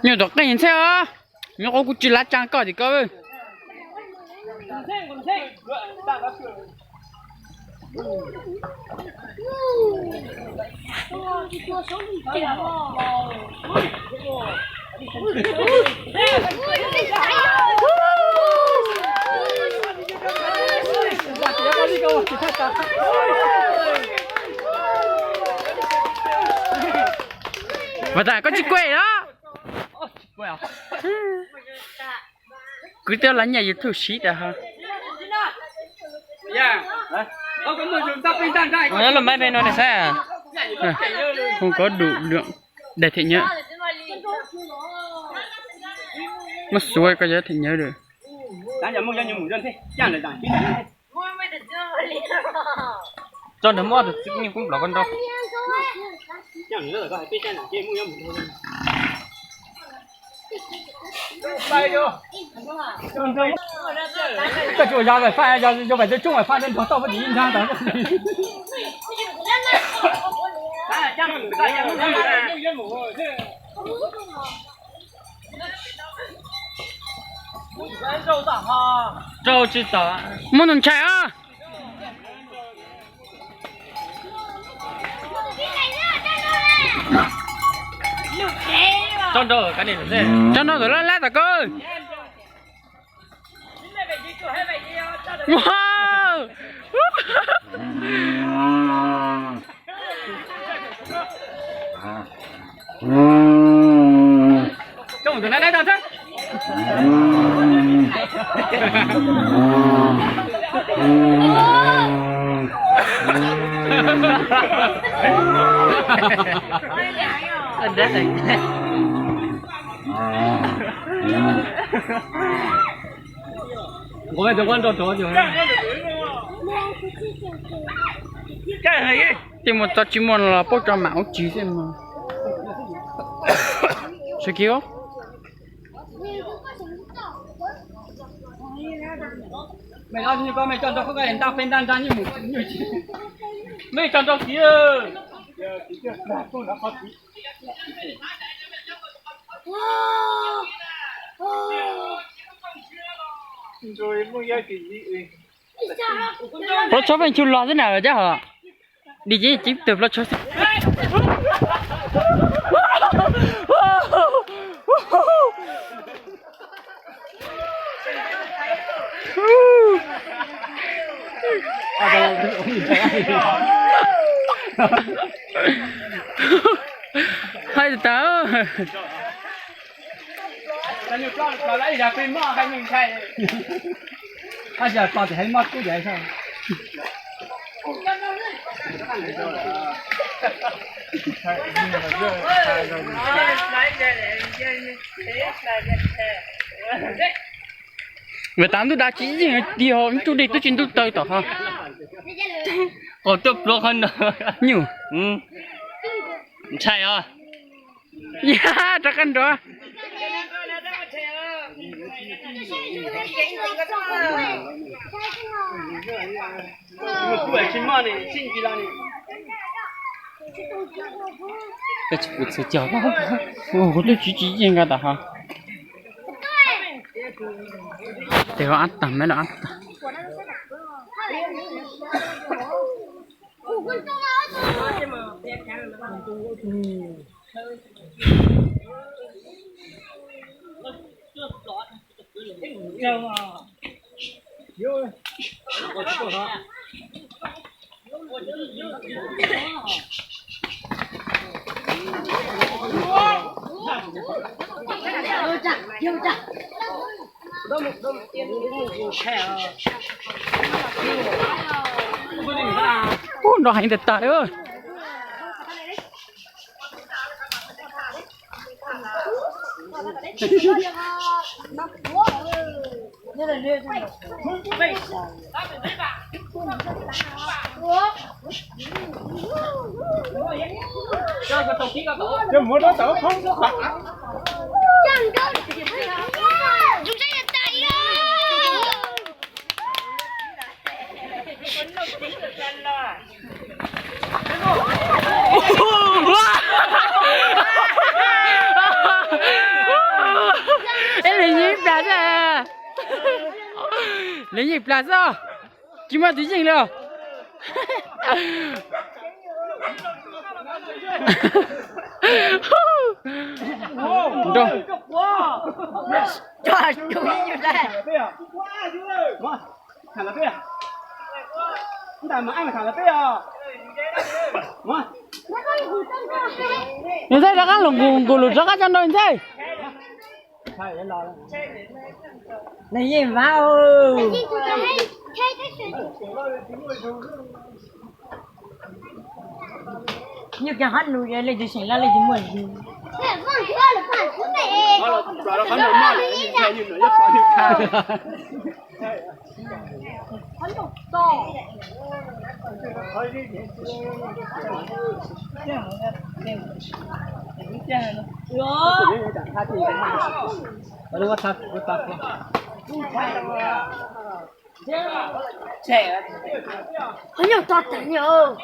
Nyuam tom qeej ntxhiab os. Nyuam qhuav kuv tsis lav tsaa koj tim ko. Vas tas koj tsis kuaj los? Kwv tij lawv nyiaj YouTube siv tas ho. Lub maiv peb no ne saib. Hu kov dum dum daim them nyawv. Muab xuav koj cov them nyawv lawm. Tso nrog muab tus txiv kuv nyiaj kub nplov koj nrau. Koj tsis ua zog lawm faj, yog yog vais tau coob lawm faj nrog toj pab tim ib nrag tas. Rau tsis tau. Muab tus ntshai os. Tso nrau, tso nrau tus lab lab tom ko. Tej muaj txob tsis muaj no los paub tso mam ua tsis xwb mas. Sawv kiv os. Mej coj nrau qhov ntaj peb ntaj nrag nyuj mus, mej coj nrau kiv. Plaub tshob pheej tshua los xwb na cab hos. Dim ces tib tug plaub tshob xwb. Hais tas. Vas tas ntuj dav tsis yeej tiag, ib tug dej twb tsis ntub taw tom ho. Qhov tuaj pluav qhov no. Nyuj. Ntshai os. Yam rov qab nrov. Koj tsis pum txhua cog, kuv twb tsis tsis yeej nka tas ho. Tes ab tag me ab tag. Ub, nrov heev tas tas li. Ib leeg yeej plas xwb. Leeg yeej plas xwb. Tsis muaj tus yeej li. Yog ntxaij rov qab los nkaus lus rov qab coj nrau ntxaij. Nws yeej vav. Nyuj kiag hab nus leej twg seem laj leej twg muaj zug. Qhov nyuag to teev os.